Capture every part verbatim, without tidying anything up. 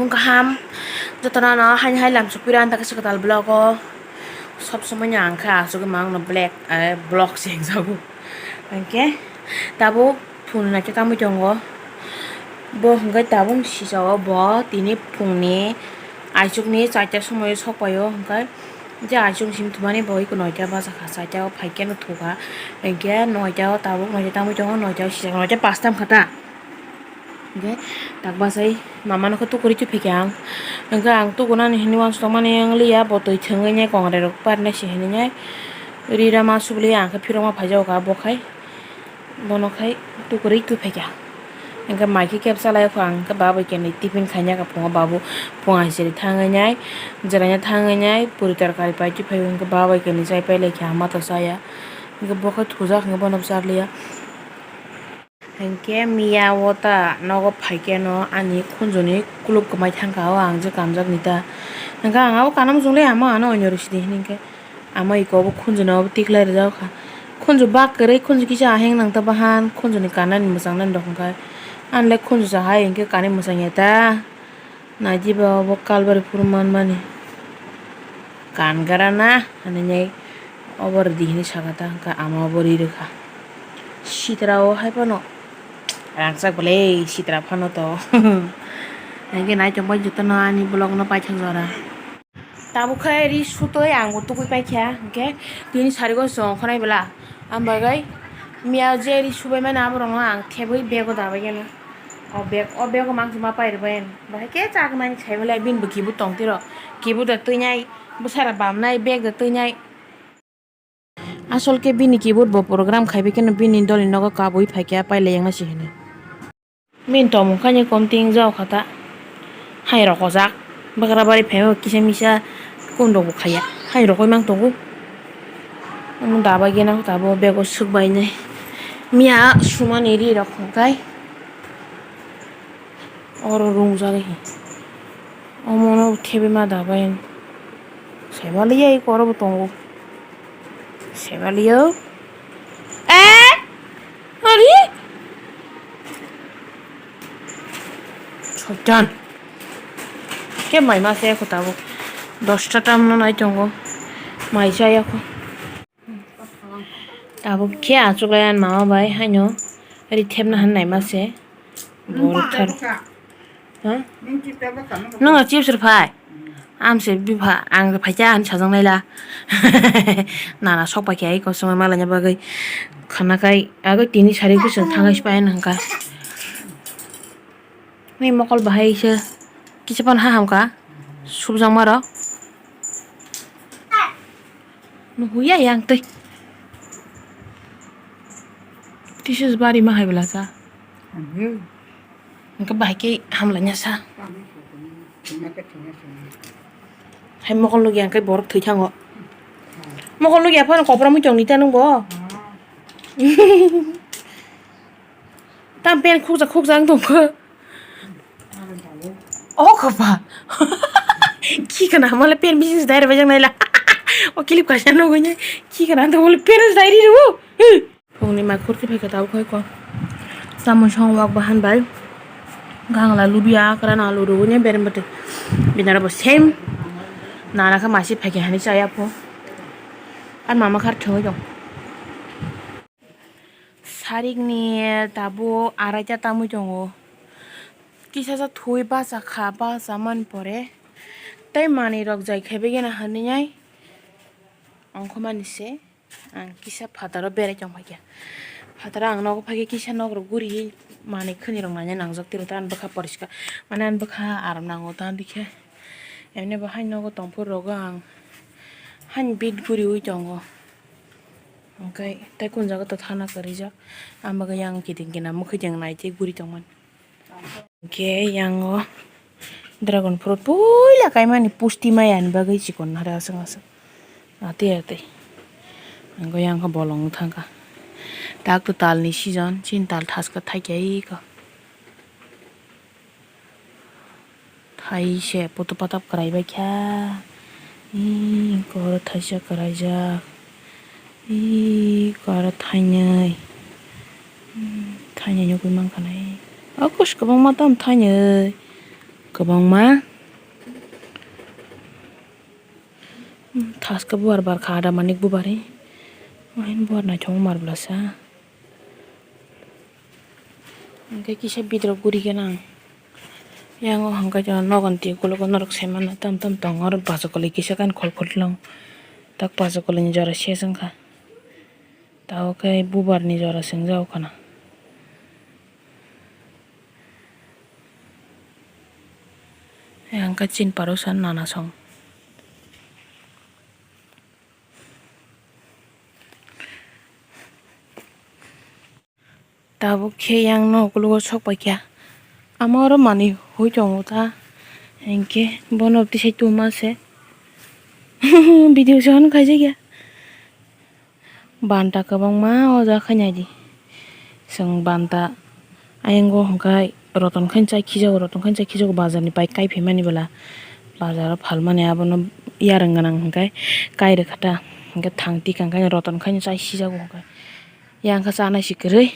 Kaham, jotono no haini hai lamsok pira ang takhe swkang tal vlog o. Sob somoi no ang khe asugwi ma ang no black, eh, vlog se hengjago. Hwnkhe tabuk phone naikhe tangwi tongo. Bo hwnkhe tabuk sijao bo tini phungni aichukni charta somoi o sok paio hwnkhe. Je aichuk sim thumani bo iko noita bajakha, charta o phaikhe no thukha. Hwnkhe noita o tabuk noita tangwi tongo, noita o sijak, noita pasta wngkha ta. Hwnkhe tak bachai mama nokho tukurui tubui phaikha ang. Hwnkhe ang tukunani hinwi uansukmani wng liya, bo twi thwngwi nai kongrai rok parnai se hinwi nai. Ri rama subli ang khe phirokma phaijago kha bo khai. Bono khai tukurui tubui phaikha. Hwnkhe mai khe kebsa lai kho ang, hwnkhe baba bai khe tiffin khaina kha phungo, babu phung aisiri thangwi nai, jwraina thangwi nai, puri torkari pai tubui phai hwnkhe baba bai khe chai pai lai kha, ama to chaya. Hwnkhe bo khe thujak hwnkhe bono bwcharliya. Hinkhe miya o ta nogo phaikhe no ani khunjuni kuluk kwmai thangkha o ang je kanjakni ta. Hinkhe ang abo kana muchungle ama ano oinw rw sidi hinkhe ama iko obo khunjuni obo tikhlai rwjak kha. Khunju bak kwrwi khunju kisa aheng nang ta bahan khunjuni kanani mwchangnani rok hinkhe. Anle khunju sa hai hinkhe kanwi mwchangya ta. Naidi ba obo kalbari phuru manmani. Kan gara na hinui obo rwdi hinui saka ta hwnkhe ama obo ri rwkha. Sitra o hai phano rangchak belai sitra phano to. Hwnkhe naitok bai jotono ani vlog no paithak jora. Tabuk khe ri sutwi ang bo tubui paikha hwnkhe tini sari go chwng khwnai bwla. Ang bagwi miya je ri subai mani aborokno ang thebwi bego dabai gana. O bag, o bag o mang chuma pai rwbai ani. Bahai khe chaknani sai belai bini bo kibu tong tiro. Kibu da twinai, bwsara bamnai, bag da twinai. Asol khe bini keyboard bo program khaibai kheno bini dolni nogo kabui phaikha pailai yangna se hwnwi. Bini tongmung khaini kom tingjao kha ta. Hai rokojak. Bagra bari phaio kisa misa kundok bo khaiya. Hai rokoi mang tongo. Omo daba gena tabuk bego swk bainai. Miya sumani ri rok hwnkhe. Oro rungjak hi. Omono thebwi ma da bai. Saimanliya eko oro bo tongo. Saimanliya. Eh! Ari? Soitan. Khe mai ma se eko tabuk. Dosta tamno nai tongo. Mai chaya kho. Tabuk khe achuklai ani mama bai haino ri thepna han naima se. Borok thar. Ha? Nwng chips rw phai? Amse bipha ang rw phaikha hinwi sajaknaila. Nana sok paikha ai kosom malaina bagwi. Khana kai agwi tini sari kusung thangai sipai nangkha. Ni mokol bahai se kisa pan ha hamkha. Subjang maro. Nuhuya yang tei. Tisus bari ma hai bela sa. Hwnkhe bahai khe hamlaina sa. Hai mokol nukya hwnkhe borok thwi thango. Mokol nukya phano kopra muchung ni ta nung bo. Tam pen khukjak khukjak wng tongkho. O khopa. Khi kana hamale pen business dai rwbaijak naila. O clip kaisa nugui nai. Khi kana to mole pen dai ri rw. Phungni mai khurti phaikha tabuk hai ko. Samung song wak bahan bai. Gangla lubia akra na luru ne berem bete. Binara bo same. Nana kha masi phaikha hani chaya pho. Ar mama khar thwngwi dong. Sarikni tabuk araita tamwi tongo. Kisasa thwi bachakha, bachamani pore tei manwirok jai khaibaigena hinwi ongkhormani se ang kisa phataro berai tongphaikha. Phataro ang nogo phaikhe kisa nokrok guriwi manwi khwnirok naina nangjak tiro ta ani bwkha poriskar mane ani bwkha aram nango ta dikhe emne bo haino nogo tongphuru rogo ang haino bit guriwi tongo. Hwnkhe tei kung jaga to thana kwrwijak. Ang bagwi yang kiting kina mwkhwi tong nai tei guri tongmani. Hwnkhe yang o dragon fruit puila kaimani pusti maya ni bagwi chikon nare aswk aswk. Atwi atwi. Hwnkhe yang khe bolong wng thangkha. Tak to tal ni season, chini tal thaska thaikhe iko. Thai se putu patap kwrai bai kha. Ee, eko oro thaisa kwraijak. Ee, eko aro thainwi. Hmm, thainwi nugui mankha nai. O kusu kwbangma tamo thainwi. Kwbangma thaska bubar barkha ada manik bubar hi. Ohin bubar naithok mar blasa. Hwnkhe kisa bidrop guri gana ang. Yang o hwnkhe nogon twi ukulok norok se mano tam tam tongo oro bacha kwlwi kisa kan khol khol long. Tak bacha kwlwini jora ses wngkha. Tabuk khe bubar ni jora swngjak khana. Yang khe chin paro san nana song. Tabuk khe yang no ukulugo sok paikha. Ama oro manwi hui tongo ta. Hinkhe bono tisai tuma se. Video se hwn khaijak ya. Banta kwbangma o jaga khe naidi. Chwng banta ayang o hwnkhe roton khe chai khijago, roton khe chai khijago bazar ni pai kai phaimani bwla. Bazar o phalmani abono yarwng gwnang hwnkhe kai rwkha ta. Hwnkhe thang tikang khe roton khe chai sijago hwnkhe. Yang khe chanai si kwrwi.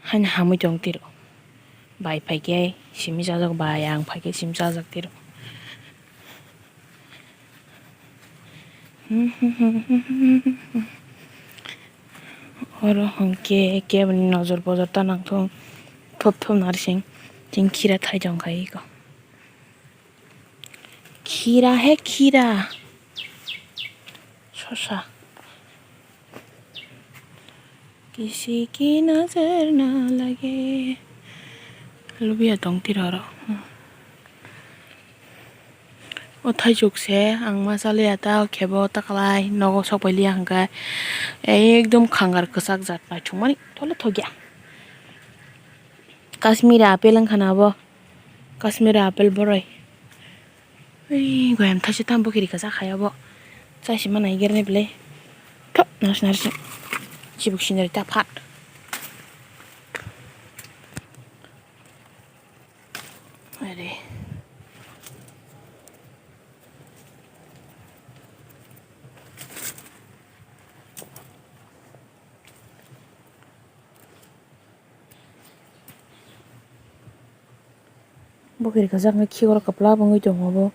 Haino hamwi tong tiro. Bai phaikhe simi chajak, bai ang phaikhe simi chajak tiro. Oro hwnkhe keboni nojor bojor ta nangthung thop thop narsing chwng khira thai tong khai eko. Khira he khira. Sosa. Kisi ki nazar na lage. Lubiya tong tiro oro. O thaichuk se ang ma chaliya ta khebo ta kwlai nogo sok pai liya hwnkhe ekdom khangar kwchak jat naithokmani tole thokya. Kashmiri apple wngkha na abo. Kashmiri apple boroi. Ui, goyam thaisa tam bokiri kwchak hai abo. Chai sima nai gernai belai. Thok, nas nas. Chibuk sinari ta phat. Are. Bokiri kwchak no khikoro kwplap wngwi tongo bo.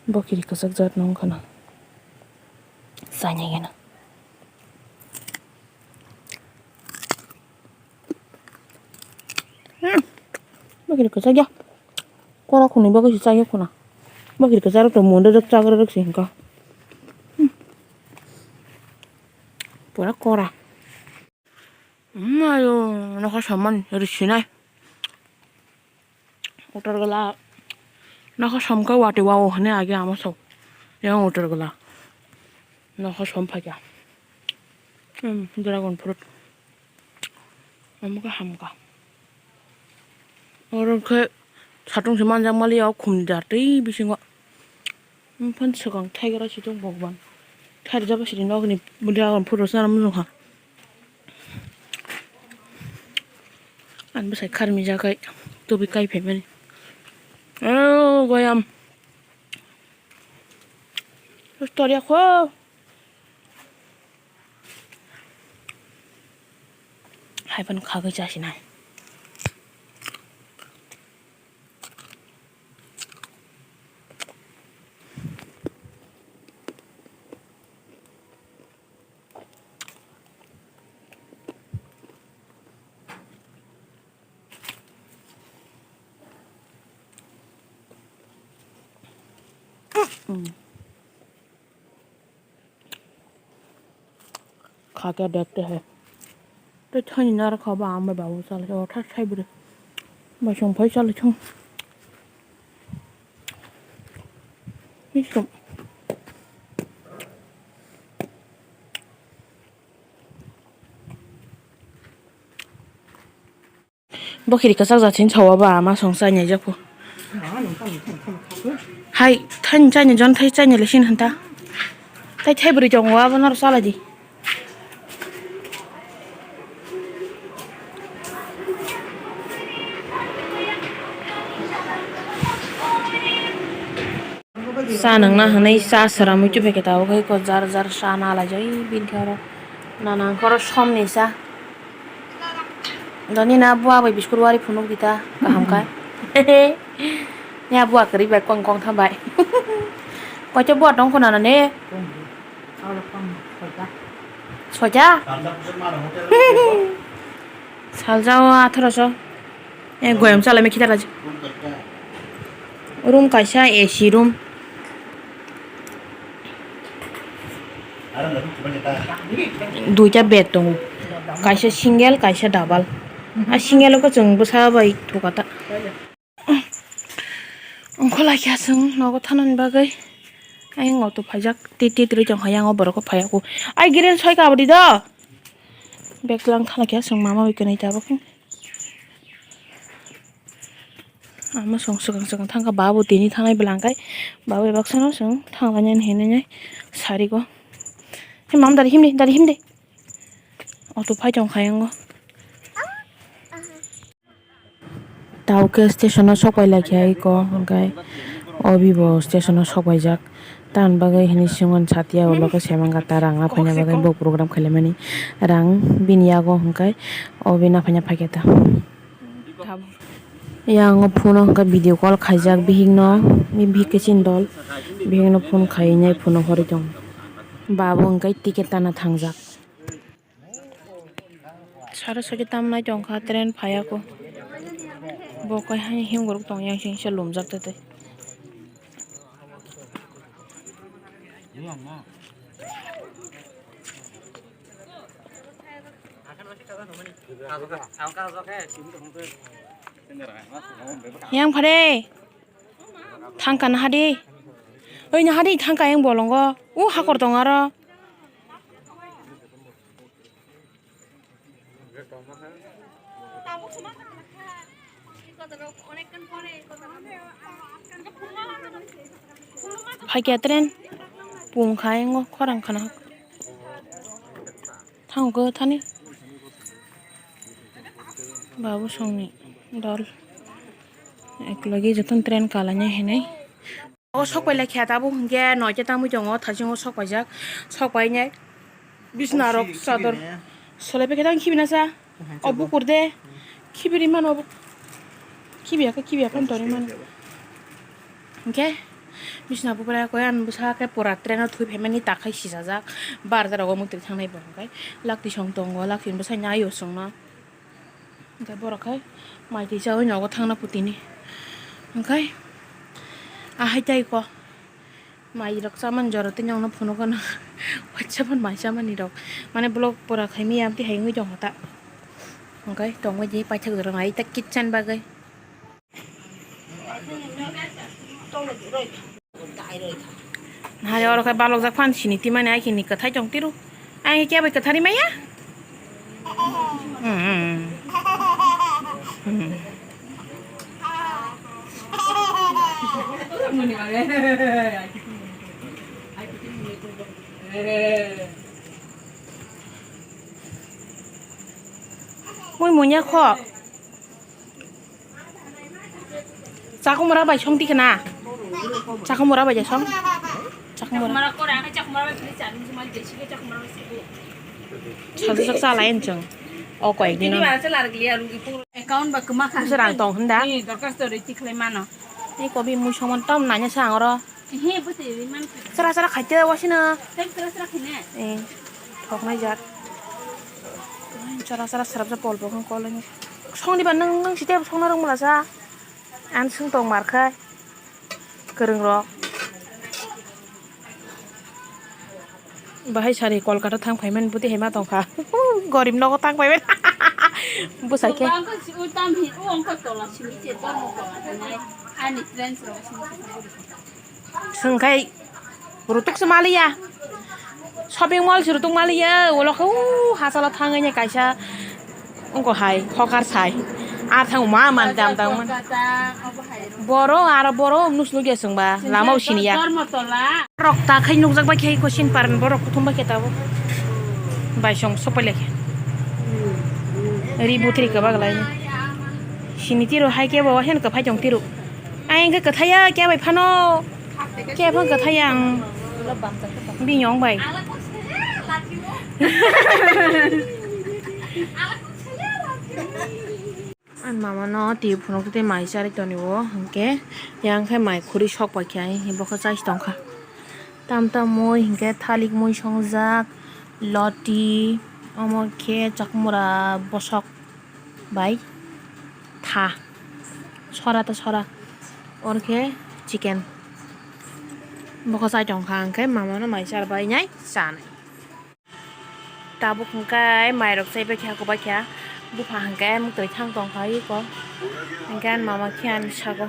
Bokiri kwchak jat no wngkha na. Chanya gena. Hmm. Bokiri kwchak ya. Kora khwnwi bagwi se chaya khuna. Bokiri kwchak rok to munda rok chagra rok se hinka. Hmm. Pura kora. Hmm, ayo, nokha saman risinai. Utar gala. Nokha samka wati wao hane age ama sok. Yang utar gala. Nokha som phaikha. Hmm, dragon fruit. Amokhe hamkha. Oro khe satung se manjak mali o khumni dar tei bisingo. Phano swkang thaigra si tongo bokban. Thairwjak sidi nokni dragon fruit rok chana mwnukha. Ang bwsai kharmijak kai tubui kai phaimani. O goyam. Storia kho. Hai phano khagwi chasinai. Kha khe dekte hai. Tei thani naro kha ba ama babu chala o tha thai bwrwi. Ba song phai chala thung. Bisom. Bokiri kwchak jat sini sawa ba ama song chai nai jak pho. Hai, thani chai nai jon thai chai nai le sini hanta. Tai thai bwrwi tongo abo noro chalai di. Cha nangna hwnwi cha swramwi tubui khe tabuk khe jar jar cha nalaijak bini khe oro nana hwnkhe oro somni cha doni na bua bai biscuit wari phunuk di ta kaham khe. Ya buwa kwrwi bai kong kong tha bai. Koito buwa tong khuna na ne? Soja? Saljao atharo so. Eh, goyam chala me khitala. Room kaisa A C room. Duita bed tongo. Kaisa single, kaisa double. A single o khe chwng bwsa bai thukata. Ongkho laikha chwng nogo thanani bagwi. Ayang auto phaijak, tit tit rwi tongkha, yang o borok o phaiya kho. Ai grill soi ka aboni do. Bag lang thala khe chwng mama bai kwnwi tabuk. Ama chwng swkang swkang thangkha, ba bo tini thangnai bwla hwnkhe ba bai baksa no chwng thanglainani hinwi sari go. He mam dari himdi, dari himdi. Auto phai tongkha yango. Tauke station o sok pai lai khe aiko, hwnkhe obi bo station o sok paijak. Tamoni bagwi hinwi swngmani satya ulo khe semang gata rang naphanya bagwi bo program khailaimani rang bini yago, hwnkhe obi naphanya phaikhe ta. Yang o phone o hwnkhe video call khaijak bihikno, bihik khe chini dol, bihikno phone khaiwi phone o horwi tongo. Ba bo hwnkhe ticket tana thangjak. Saro sagi tamnai tongkha, train phaiya kho. Bo khe hai himgorok tong yang sing se lumjak tete. Yang phare. Thangka na hadi. Oi na hadi thangka yang bolongo. U hakor tong aro. Phaikya train pung kha yango khorang khana. Thango khe thani. Babu songni dol. Eklogi jotono train kalaina hinwi. O sok pailai khe tabuk hwnkhe noita tangwi tongo, thasingo sok paijak, sok painai bisna rok chador solai paikhe tang khibina sa. O bukur de khibiri mano, khibiya khe khibiya phano tonwi mano. Hwnkhe bisna bupra khe ani bwsa khe pura train o thwi phaimani takhai sijajak, bar jora o mwtwi thangnai bo hwnkhe lakti song tongo, lakti bwsai nai o chwngno. Hwnkhe borok khai mai twi chaui nogo thangna putini. Hwnkhe ahai tai ko mai rok chamani jora tei nokno phunukgo no. Waisa phano mai chamani rok. Mane vlog pura khaimaya amtwi hai wngwi tongkha ta. Hwnkhe tongbai di paithak jora nai ta kitchen bagwi. Hai oro khe balokjak phan sini timani ai khe ni kwthai tong tiro. Ai khe bai kwthari maya? Mui munya kho. Chakumra bai song tikhe na. Chakumra bai ja song. Chakumra. Chakumra kora, ang chakumra bai philip chani, jumai jesi ke chakumra bai sidi. Sajak chalai chwng. O koi dino. Ini ba chala rwgli aru ipu. Account ba kwma kha. Bwswk rang tong hwnda? Ni dorkhasto rwi tikhlai mano. Ni kobi mui somon tom nanya sa ang oro. He bwtwi rwi man kha. Sara sara khaite wasino. Sara sara khine. Eh, thoknai jat. Sara sara sarap sa pol pokong kol. Song diba nang nang site song narang mula sa. Ang swng tong mar khai. Kwrwng rok. Bahai sari Kolkata thang phaimani bwtwi hai ma tongkha. Gorib nogo thang phaimani. Bwsai khe. Bangkha si u tam hi u ongkha tola simi che dormo tola hinai. Ani friends rok simi. Swngkhai rutuk se maliya. Shopping mall se rutuk maliya. Ulo khe u hasalo thangwi kaisa. Wngkha hai, hokar sai. Ar thang ma man dam dam man. Kolkata, obo hai rw. Boro, aro boro, nus nugya sungba, lama u siniya. Dharmatola. Rok ta khai nukjak bai khai ko sin paran borok kuthum bai khe tabo. Bai song sok pai lai khe. Ri butri ka baglai. Sini tiro hai khe bo hen ka phai tong tiro. Ai hwnkhe kwthaiya khe bai phano. Khe phano kwthaiya ang. Bini yong bai. Mama no twi phunuk twi mai charwi tonio, hinkhe yang khe mai khuri sok pai khe ai bokhe chai tongkha. Tam tam mui hinkhe thalik mui songjak, loti, omo khe chakmura bosok bai tha, sora ta sora, oro khe chicken bokhe chai tongkha, hinkhe mama no mai char bai nai chanai. Tabuk hwnkhe mairok chaibai kha, kubai kha. Bupha hwnkhe mwtwi thang tongkha iko. Hwnkhe ani mama khe ani sago.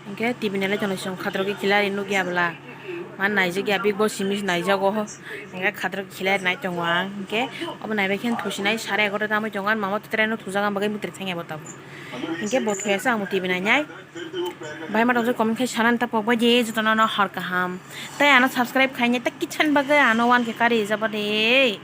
Hwnkhe T V nailai tongo chwng khatrok khe khilai nukya bwla. Ma naijakya Big Boss simi naijago. Hwnkhe khatrok khilai nai tongo ang. Hwnkhe obo naibai khe thusinai sare egaroh ta wngwi tongo. Ani mama to train o thujak, ang bagwi mwtwi thangya bo tabuk. Hwnkhe bo thuya se ang bo T V nainai. Bai ma tongsa comment khai sanani ta pokbai di, jotono no hor kaham. Tai ano subscribe khainai ta kichhan bagwi ano one K kari jaba de.